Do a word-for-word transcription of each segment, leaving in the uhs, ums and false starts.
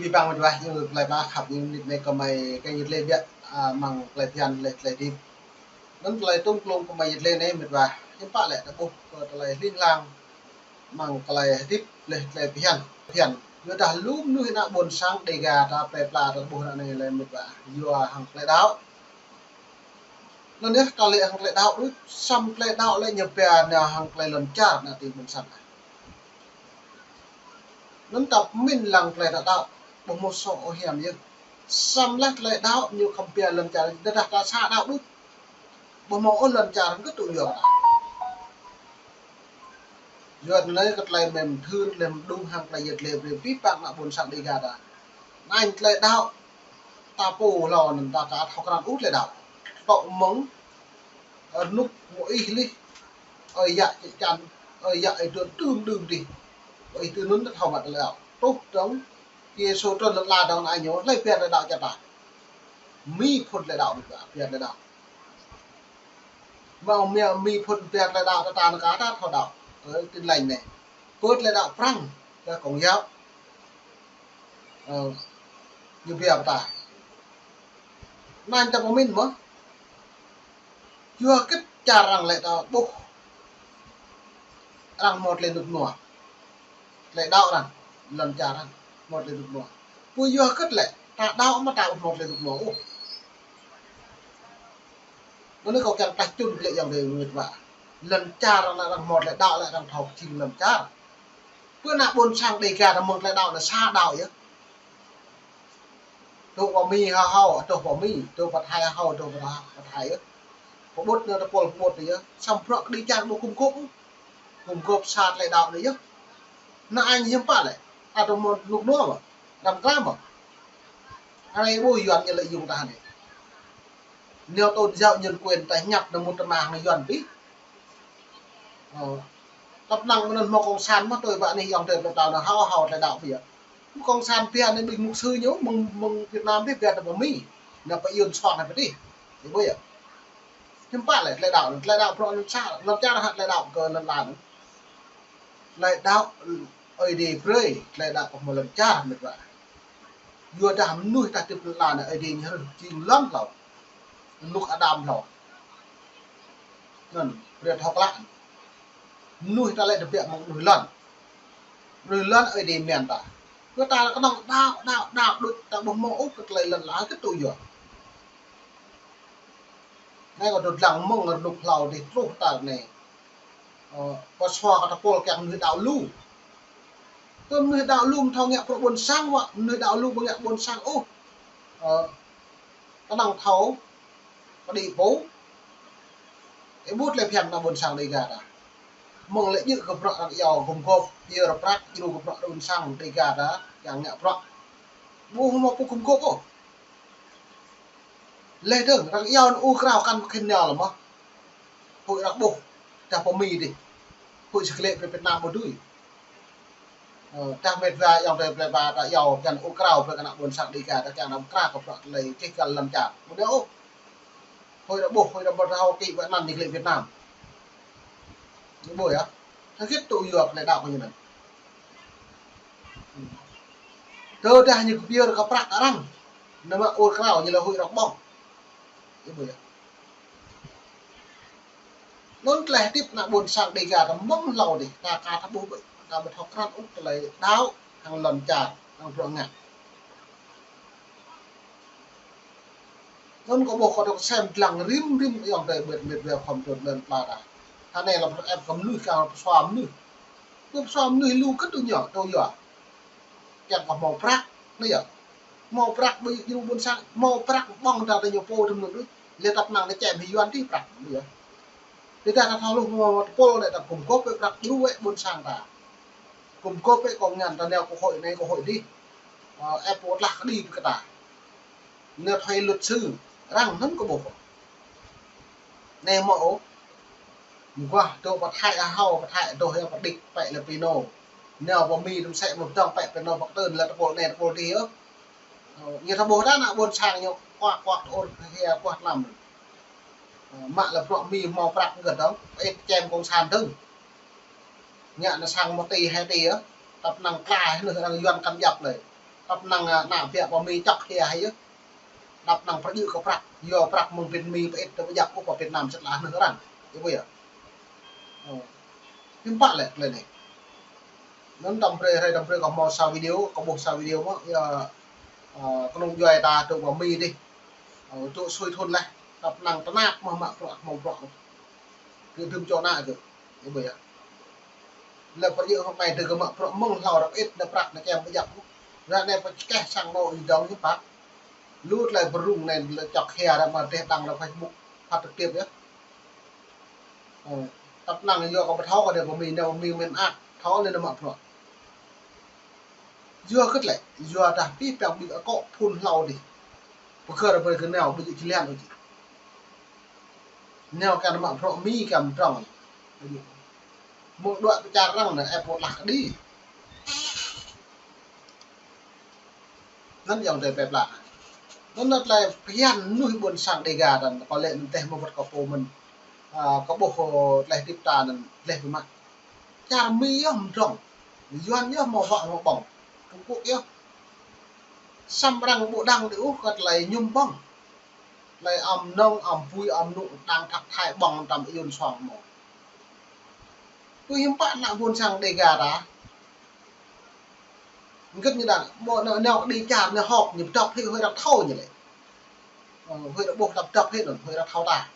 Abih bang mĕt wa, ñu tơlơi pơkhăp ñu mơnit anai kơmơi kơ ñu tơlơi biă, a, mơ̆ng tơlơi phiăn lĕ tơlơi hơdip. Anŭn tơlơi tŭm klung kơmơi ñu tơlơi anai mĕt wa. Hiư̆m pă lĕ ta ƀuh kơ tơlơi hling hlang mơ̆ng tơlơi hơdip lĕ tơlơi phiăn. Phiăn. Yua dah lu mơnuih ană ƀôn sang Dêga ta plơi pla ta ƀuh ră anai lĕ mĕt wa. Yua hăng tơlơi đaŏ. Anŭn yơh, ta lĕ hăng tơlơi đaŏ đôč, samơ̆ tơlơi đaŏ lĕ ñu pia nao hăng tơlơi lŏn čar ană tĭng ƀôn sang. Anŭn ta pơmĭn lăng tơlơi ta đaŏ, ƀu hmâo sô ôh hiam yơh. Samơ̆ lĕ tơlơi đaŏ ñu khŏm pia lŏn čar, tơdah ta sa đaŏ đôč, ƀu hmâo ôh lŏn čar kơ tŭ yua ta. Yua anŭn kơ tơlơi mơ̆n thư lĕ mơ̆n đŭng hăng tơlơi yơh tơlơi brơi pơpă ană ƀôn sang Dêga ta. Anŭn tơlơi đaŏ ta pô hlâo anŭn ta ka thâo krăn ôh tơlơi đaŏ. Tŏ mơ̆ng, ơ, rơnŭk mơ̆ ih lih, ơi yă čĕ čan, ơi yă ơi tơm tơm dih. Ơi tơm anŭn ta thâo mă tơlơi đaŏ. Truh dơ̆ng, kơ sô trŭn lŏn ala dơ̆ng anai ñu, tơlơi pia tơlơi đaŏ ča ta. Mi phŭn tơlơi đaŏ, pia tơlơi đaŏ. Mơ̆ mia mi phŭn pia tơlơi đaŏ ta ta nao ka ta thâo đaŏ. Ơ, Tin Lành anai. Kơ tơlơi đaŏ Prăng, kơ Công giáo. Ơ, ñu pia pơtă. Anŭn ta pơmĭn mơ̆. Yua hơget čar arăng lĕ ta ƀuh. Arăng hmâo tơlơi rơnŭk rơnua. Tơlơi đaŏ arăng, lŏn čar arăng, hmâo tơlơi rơnŭk rơnua. Pô yua hơget lĕ, ta đaŏ mơ̆ ta ƀu hmâo tơlơi rơnŭk rơnua ôh. Anŭn kâo kiăng tah čun kơ lĕ ayŏng adơi mĕt wa. Lŏn čar arăng lĕ arăng hmâo tơlơi đaŏ lĕ arăng thâo pơjing lŏn čar. Pơ ană ƀôn sang Dêga ta mơ̆ng tơlơi đaŏ anai sa đaŏ yơh. Truh pơ Mi hơhâo, truh pơ Mi, truh pơ Thai hơhâo, truh pơ Thai, pơ Thai yơh. Pơƀut anai tơpul pơƀut anai yơh. Samơ̆ bruă kơđi čar ƀu gum gôp. Gum gôp sa tơlơi đaŏ anai yơh. Anŭn hiư̆m pă lĕ. Ăt mơ̆n rơnŭk rơnua mơ̆. Răm kra mơ̆. Anai ƀu Yuan ñu lĕ yŭng ta anai. Neo tôn giáo nhân quyền ta hiăp nao mŭt tơma hăng Yuan pĭ. Ơ. Tơpă năng mơnŭn hmâo cộng sản mơ̆ tui ƀă anai ayŏng adơi plơi pla nao hâo hâo tơlơi đaŏ pĭ yơh. Cộng sản pia anai ƀing mục sư ñu mơ̆ng, mơ̆ng Việt Nam pĭ pia ta pơ Mi. Nao pơ Yuan sot anai pĭ dih. Ñu ƀu yơh. Hiư̆m pă lĕ tơlơi đaŏ, tơlơi đaŏ bruă lŏn čar, lŏn čar hă tơlơi đaŏ kơ lŏn ala anŭn. Tơlơi đaŏ Ơi Adai brơi, tơlơi đaŏ kơ hmâo lŏn čar mĕt wa. Yua dah mơnuih ta hơdip lŏn ala anai Ơi Adai ñu hrih jing lŏn hlâo. Rơnŭk Adam hlâo. Anŭn, brơi thâo klă. Mơnuih ta lĕ tơbiă mơ̆ng mơnuih lŏn. Mơnuih lŏn Ơi Adai mơ̆n ta. Yua ta kơnơ̆ng đaŏ, đaŏ, đaŏ, đôč ta ƀu hmâo ôh kơ tơlơi lŏn ala kơ tŭ yua. Anai kâo dŏ lăng mơ̆ng rơnŭk hlâo dih truh tar anai. Ơ, pơsua kơ tơpul kiăng mơnuih đaŏ lu. Tơl mơnuih đaŏ lu mơ̆ thâo ngă bruă ƀôn sang wă, mơnuih đaŏ lu ƀu ngă ƀôn sang ôh. Ơ, kơnơ̆ng thâo kơđi pô. Ơ, ƀu tơlơi phiăn ană ƀôn sang Dêga ta. Mơ̆ng lĕ djơ̆ kơ bruă arăng iâu gum gôp, pơyơr prăk, djru kơ bruă ƀôn sang Dêga ta, kiăng ngă bruă. Ƀu hmâo pô gum gôp ôh. Leh dơ̆ng, arăng iâu anŭn ur krao kăn khĭn nao lĕ mơ̆. Huĭ arăng ƀuh, dah pơ Mi dih. Huĭ sơklĕ pơ Việt Nam ƀu dưi. Ơ, dah mĕt wa ayŏng adơi plơi pla ta iâu, kiăng ur krao pơ ană ƀôn sang Dêga, ta kiăng arăng krao kơ bruă tơlơi čih kơ lŏn čar. Ƀu dưi ôh. Huĭ arăng ƀuh, huĭ arăng ƀu thâo kĭ wă anăn ñu klĕ Việt Nam. Ñu ƀuh yơh. Hơget tŭ yua tơlơi đaŏ kơ ñu anŭn. Tơdah ñu kơ pơyơr kơ prăk arăng. Nao mă ur krao ñu lĕ huĭ arăng ƀơ̆ng. Ñu ƀuh yơh. Anŭn tơlơi hơdip ană ƀôn sang Dêga ta mơ̆ng hlâo dih. Ta ka ta ƀuh ƀơi. Ta ƀu thâo krăn ôh tơlơi đaŏ hăng lŏn čar, hăng bruă ngă. Anŭn kâo ƀuh kâo dŏ sem lăng rĭm rĭm ayŏng adơi ƀơi mĕt wa khŏm trŭn ƀơi plơi pla ta. Hơnai lăm ĕp kơ mơnuih kiăng pơsua mơnuih. Pơsua mơnuih lu kơ tŭ yua, tŭ yua. Kiăng kơ hmâo prăk, anai yơh. Hmâo prăk ƀơi djru ƀôn sang, hmâo prăk ƀơ̆ng ta tơ ñu pô tơ mơnuih đôč. Lĕ tơpă năng nao čem hĭ Yuan dih prăk, anai yơh. Tơdah ta thâo hluh hmâo tơpul anai ta gum gôp wĕ prăk djru wĕ ƀôn sang ta. Gum gôp wĕ kông ngăn ta nao kơ hội anai kơ hội dih. Ơ, ĕp pô tlah kơđi pơ kơ ta. Nao thuê luật sư, arăng anŭn kơ ƀuh. Anai mơ̆ ôh. Mơguah dŏ pơ Thai hơhâo, pơ Thai dŏ hia pơđĭk pĕ lĕ pơnô. Nao pơ Mi tơm sĕ mơ̆ dŏng pĕ pơnô pơkơtưn lĕ tơpul anai tơpul dih ôh. Ơ, ñu ta ƀuh dah ană ƀôn sang ñu kuah kuah ôr hia kuah tlam. Ơ, mă lĕ bruă Mi hmâo prăk gơ̆t dơ̆ng, ĕp čem cộng sản dơ̆ng. Ngă anai sang mơ̆ ti hai ti yơh, tơpă năng klaih anŭn arăng Yuan kăn djăp lĕ. Tăp năng, a, ană ƀiă pơ Mi čŏk hia hĭ yơh. Tăp năng pơjing kơ prăk. Yua prăk mơ̆ng pit Mi pơ-ĭt tơ pơjăp ôh pơ Việt Nam sĭt lah nơh arăng. Yua ƀu yơh. Ơ. Hiư̆m pă lĕ tơlơi anai. Anŭn tăm brơi, hrơi tăm brơi kâo hmâo sa video, kâo ƀuh sa video mơ̆, yua, ơ, kơnung djuai ta tŭ pơ Mi dih. Ơ, tŭ sui thun laih. Tăp năng tơnap mơ̆ mă bruă hmâo bruă. Kơ tŭm čô ană kơ. Yua ƀu yơh. Lĕ pơjing hŏk anai tơ kơ mă bruă mơ̆ng hlâo ră pơ-ĭt nao prăk nao čem pơjăp. Ră anai pơčkeh sang anŏ ih dŏng hiư̆m pă. Lu tơlơi pơrŭng anai lĕ čŏk hia ră mă teh đăng ră Facebook phát trực tiếp yơh. Ơ, tăp năng yua kâo pơthâo kơ đe pơ Mi nao Mi mơ̆n ăt. Thâo anai nao mă bruă. Yua hơget lĕ, yua dah pih păng ƀing akŏ phun hlâo dih. Pơkơ̆r ƀơi kơ nao ƀu djơ̆ jơlan ôh či. Nao kơ mă bruă Mi kơ mơdrŏng. Mơ̆ng đuaĭ pơčar arăng nao ĕp pô lah kơđi. Anŭn yơh tơlơi pơplah. Anŭn tơlơi phiăn mơnuih ƀôn sang Dega anŭn, kâo lĕ anŭn teh mơ̆ wơ̆t kơ pô mơ̆n. A, kâo ƀuh tơlơi hơdip ta anŭn leh pơmă. Čar Mi yơh mơdrŏng. Yuan yơh hmâo huă hmâo ƀơ̆ng. Trung Quốc yơh. Samơ̆ arăng ƀu đăng đĭ ôh kơ tơlơi mơñum ƀơ̆ng. Tơlơi ăm nong, ăm bui, ăm nŭ, đang thăk thai ƀơ̆ng tăm ayun suang hmâo. Tui hiư̆m pă ană ƀôn sang Dega ta. Hơget ñu đang, ƀu nao, nao kơ đĭ čar, nao họp, ñu pơdŏp hĭ, hơi ră thâo ñu lĕ. Ơ, hơi ră ƀuh ta pơdŏp hĭ anŭn, hơi ră thâo ta.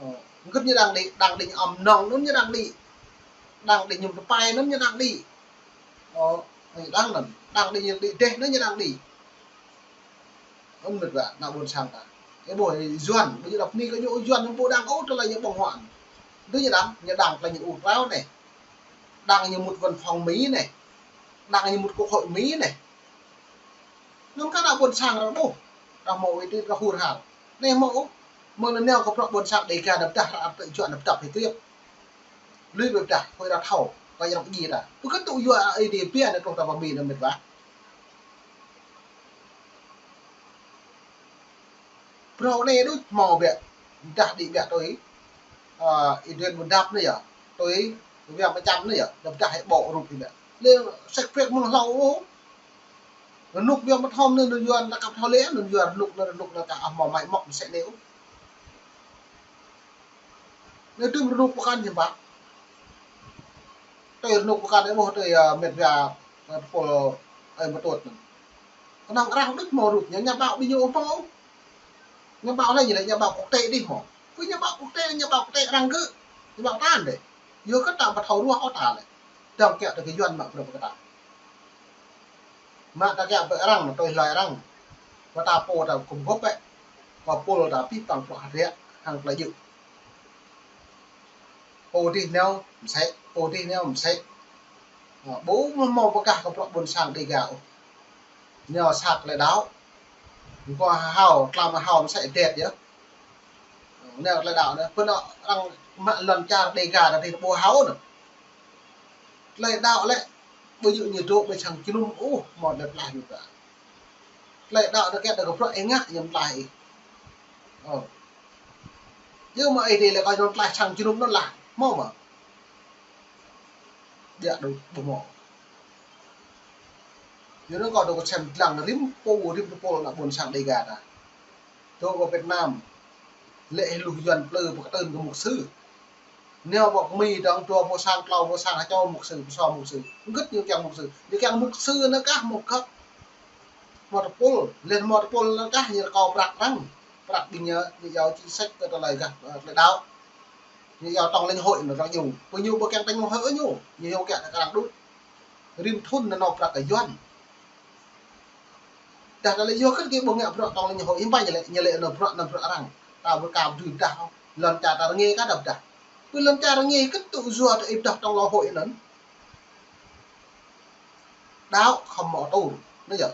Ơ, hơget ñu đang đĭ, đang đĭ ăm nong, anŭn ñu đang đĭ. Đang đĭ mơñum tơpai, anŭn ñu đang đĭ. Ơ, đang anŭn, đang đĭ ñu đĭ deh, anŭn ñu đang đĭ. Anŭn mĕt wa, ană ƀôn sang ta. Ơ ƀuh, Yuan, ƀu djơ̆ đŏk Mi kơ ñu, Yuan ñu ƀu đang ôh tơlơi ñu ƀơ̆ng huă. Tui ñu đang, ñu đang tơlơi ñu ur krao anai. Đang ñu mŭt văn phòng Mi anai. Đang ñu mŭt quốc hội Mi anai. Anŭn kơ ană ƀôn sang arăng ƀuh. Arăng hmâo uy tín, arăng hur har. Anai hmâo ôh. Mơ̆ng anai nao kơ bruă ƀôn sang Dega ană pơdah arăng tơ Yuan ană pơdŏp hĭ tui. Lui ƀơi pơdah, hơi ră thâo, kơ arăng pơjing ta. Pơkơ̆t tŭ yua Ơi Adai pia anai truh ta pơ Mi anŭn mĕt wa. Phrâo anai đôč hmâo biă, dah đĭ biă tui, a, Ih Duen Bun Dap anai yơh, tui, Wiam Mơčăm anai yơh, đơ̆m dah hĕ ƀô̆ rup đĭ biă. Lĕ sek prek mơ̆ng hlâo ôh. Rơnŭk Wiam Mơthom anai, anŭn Yuan ta kăp thâo lĕ, anŭn Yuan rơnŭk anai, rơnŭk anai ta ah hmâo mai mŏk mơsĕ anai ôh. Anai tŭm rơnŭk pơkŏn hiư̆m pă. Tui rơnŭk pơkŏn anai ƀuh tui, a, mĕt wa, a, tơpul, a, mơtut anŭn. Kơnơ̆ng arăng đôč hmâo rup ñu, ñu ƀaŏ ƀing ñu ôh hmâo. Ñu ƀaŏ lĕ ñu lĕ ñu ƀaŏ quốc tế đih hmâo. Pơ ñu ƀaŏ quốc tế, ñu ƀaŏ quốc tế arăng gơ̆. Ñu ƀaŏ tan đeh. Yua kơ ta ƀu thâo ruah ôh ta lĕ. Dŏng kiăng tơ kơ Yuan mă bruă kơ ta. Mă ta kiăng pơ arăng, tui hloi arăng. Pơ ta pô ta gum gŏp bĕ. Pơ pul ta pih păng pơ̆ hơdră, hăng tơlơi djơ̆. Pô dih nao mơsĕ, pô dih nao mơsĕ. Ơ, ƀu hmâo pơkah kơ bruă ƀôn sang Dega ôh. Nao sat tơlơi đaŏ. Kơ hao, tlam hao mơsĕ đet yơh. Nao tơlơi đaŏ anai, pơ anŭn arăng mă lŏn čar Dega ta dih ƀu hao anŭn. Tơlơi đaŏ lĕ, ƀu djơ̆ ñu dŏ ƀơi sang jơnum ôh, hmâo tơlơi pơklaih ñu ta. Tơlơi đaŏ ta kiăng ta kơ bruă ih ngă ñu pơklaih ih. Ơ. Yua mă ih dih lĕ kơ ñu pơklaih sang jơnum anŭn lah, hmâo mơ̆. Biă đôč ƀu hmâo. Yua anŭn kâo dŏ kơsem dlăng rĭm pô, rĭm tơpul ană ƀôn sang Dega ta. Dŏ pơ Việt Nam, lĕ hĭ lu Yuan plư pơkơtưn kơ mục sư. Nao ƀơi Mi dŏng dua pô sang, klâo pô sang, hơčâo mục sư, pơsô mục sư. Hơget ñu kiăng mục sư? Ñu kiăng mục sư anŭn kah hmâo găp, hmâo tơpul, lĕ hmâo tơpul anŭn kah ñu rơkâo prăk arăng. Prăk ƀing ñu, ñu iâu chính sách kơ tơlơi gah, ơ, tơlơi đaŏ. Ñu iâu tổng lãnh hội anŭn arăng iâu. Pơ ñu ƀu kiăng tổng lãnh hội ñu, ñu iâu kiăng kơ arăng đôč. Rĭm thun anŭn nao prăk kơ Yuan. Dah tơlơi yua kơ gơ̆ ƀu ngă bruă tổng lãnh hội, hiư̆m pă ñu lĕ, ñu lĕ anŭn bruă, anŭn bruă arăng. Ta ƀu ka pơdui pơdah ôh. Lŏn čar ta rơngiă kah ta pơdah. Pơ lŏn čar rơngiă kơ tŭ yua tơ ih pơdah tổng lãnh hội anŭn. Đaŏ khŏm hmâo atur. Anai yơh.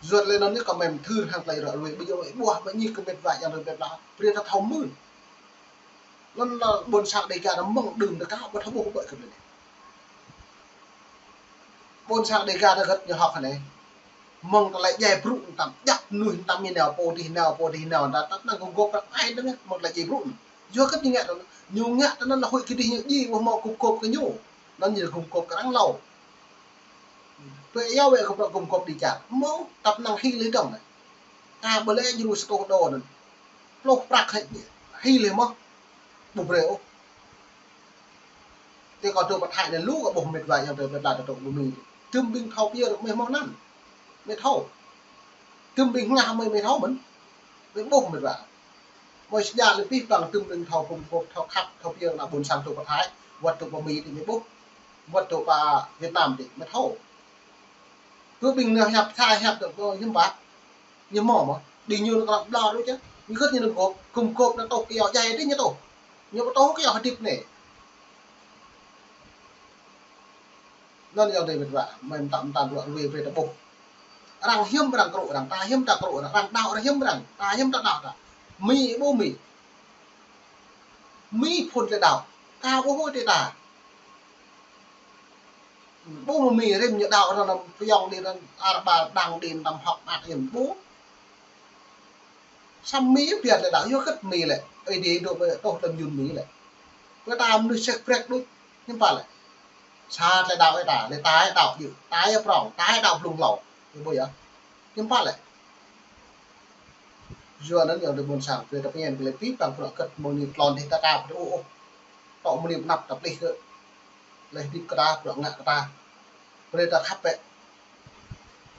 Yua tơlơi anŭn anai kâo mơ̆n thâo hăng tơlơi ră ruai. Ƀu djơ̆ ƀuah mă ñu kơ mĕt wa yang rơbet lah. Brơi ta thâo mơ̆n. Anŭn ană ƀôn sang Dega ta mơ̆ng đưm ta kah ƀu thâo ƀuh ƀơi kơ anai. Ƀôn sang Dega ta hơget ñu hŏk anai. Mơ̆ng tơlơi djai brŭ tăm, djăp mơnuih tăm ñu nao pô dih nao, pô dih nao, ta tăp năng gum gŏp prăk ai tơ anai, mơ̆ng tơlơi djai brŭ. Yua hơget ñu ngă tơ anŭn, ñu ngă tơ anŭn lĕ hơi kơ dih ñu djai, ƀu hmâo gum gŏp kơ ñu. Anŭn ñu gum gŏp kơ arăng hlâo. Pơ yua wĕ kơ prăk gum gop đi čar. Mơ̆ tăp năng hil lĕ dong anai. Ta ƀu lĕ ñu sa rơtuh đô anŭn. Pluh prăk hil lĕ mơ̆. Ƀu brơi ôh. Tơ kâo tŭ pơthai anai lu kâo ƀuh mĕt wa ayŏng adơi plơi pla ta tŭ ƀu mĭn. Tơm ƀing thâo pơyơr mơi mơ̆ anŭn. Mơi thâo. Tơm ƀing ngă mơi mơi thâo mơ̆n. Mơi ƀuh mĕt wa. Mơi sơdjă lĕ pih păng tơm ƀing thâo gum gop, thâo khăp, thâo pơyơr ană ƀôn sang tŭ pơthai. Wơ̆t tŭ pơ Mi tơ mơi ƀuh. Wơ̆t tŭ pơ Việt Nam tơ mơi thâo. Pơ ƀing anai hiăp tha hiăp tŭ pơ hiưm pă. Ñu mơ̆ mơ̆. Ƀing ñu anŭn kơ ƀlŏr đôč yơh. Ñu kơt ñu anŭn gop, gum gop anŭn tŭ kơ yua djai tơ ñu tŭ. Ñu ƀu tŭ kơ yua hơdip anai. Anŭn yua dêh mĕt wa, mơi mơtam mơtam ruă ruai brơi ta ƀuh. Arăng hiưm arăng krŭ arăng, ta hiưm ta krŭ arăng, arăng đaŏ arăng hiưm arăng, ta hiưm ta đaŏ ta. Mi ƀu Mi. Mi phŭn tơlơi đaŏ. Ta ƀu huĭ tơ ta. Ƀu Mi rĭm ñu đaŏ arăng anăm pơyong đi arăng ar ƀar đang đi anăm hŏk mơak yơh ƀu. Samơ̆ Mi pơyơr tơlơi đaŏ, yua kơ Mi lĕ. Ơi Adai dŏ pơ tŏh tơm yun Mi lĕ. Pơ ta mơnuih sĕh prĕk đôč, hiưm pă lĕ. Sa tơlơi đaŏ ơi ta, lĕ ta ơi đaŏ djơ̆, ta ơi prŏng, ta ơi đaŏ blung hlâo. Ƀu yơh. Hiưm pă lĕ. Yua anŭn ayŏng adơi ƀôn sang, brơi ta pơñen kơ lĕ pih păng bruă kơt mơ̆ng anai tlôn dêh ta ka pơtô ôh. Tŏ mơ̆ng anai pơnăp ta plih kơ. Lĕ hơdip kơ ta, bruă ngă kơ ta. Brơi ta khăp bĕ.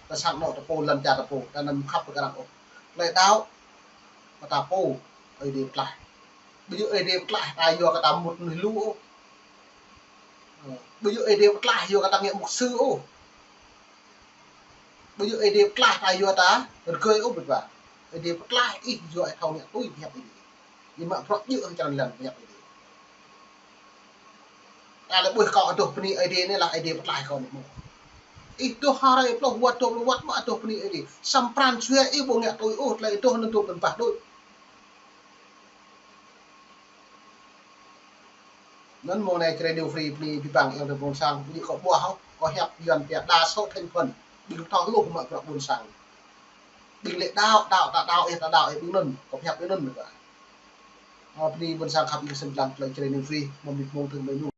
Ta sang anŏ ta pô, lŏn čar ta pô, ta anăm khăp kơ arăng ôh. Tơlơi đaŏ, kơ ta pô, Ơi Adai pơtlaih. Ƀu djơ̆ Ơi Adai pơtlaih, ta yua kơ ta mŭt mơnuih lu ôh. Ƀu djơ̆ Ơi Adai pơtlaih, yua kơ ta ngă mục sư ôh. Ƀu djơ̆ Ơi Adai pơtlaih ta yua ta rơgơi ôh mĕt wa. Ơi Adai pơtlaih ih yua ih thâo ngă tui pơhiăp Ơi Adai. Ih mă bruă djơ̆ hăng črăn lăn pơhiăp Ơi Adai. Ta lĕ ƀuh kâo adoh bơni Ơi Adai anai lah Ơi Adai pơtlaih kâo anai mơ̆. Ih adoh ha rai pluh wơ̆t, dua pluh wơ̆t mơ̆ adoh bơni Ơi Adai. Samơ̆ pran jua ih ƀu ngă tui ôh, tơlơi adoh anŭn dŏ anŭn bah đôč. Anŭn mơ̆ng anai Jrai New Free bơni abih bang ayŏng adơi ƀôn sang, ƀu djơ̆ kâo ƀuah ôh, kâo hiăp Yuan pia đa số thành phần, ƀing thâo hluh mă bruă ƀôn sang. Ƀing lĕ đaŏ, đaŏ, ta đaŏ, ih ta đaŏ, ih ƀing anŭn, kâo hiăp ih anŭn mơ̆. Ơ, bơni ƀôn sang khăp ih kơ sĭn lăng tơlơi Jrai New Free, mơ̆ng mĭt mơ̆ng tơ̆ng mơ̆ng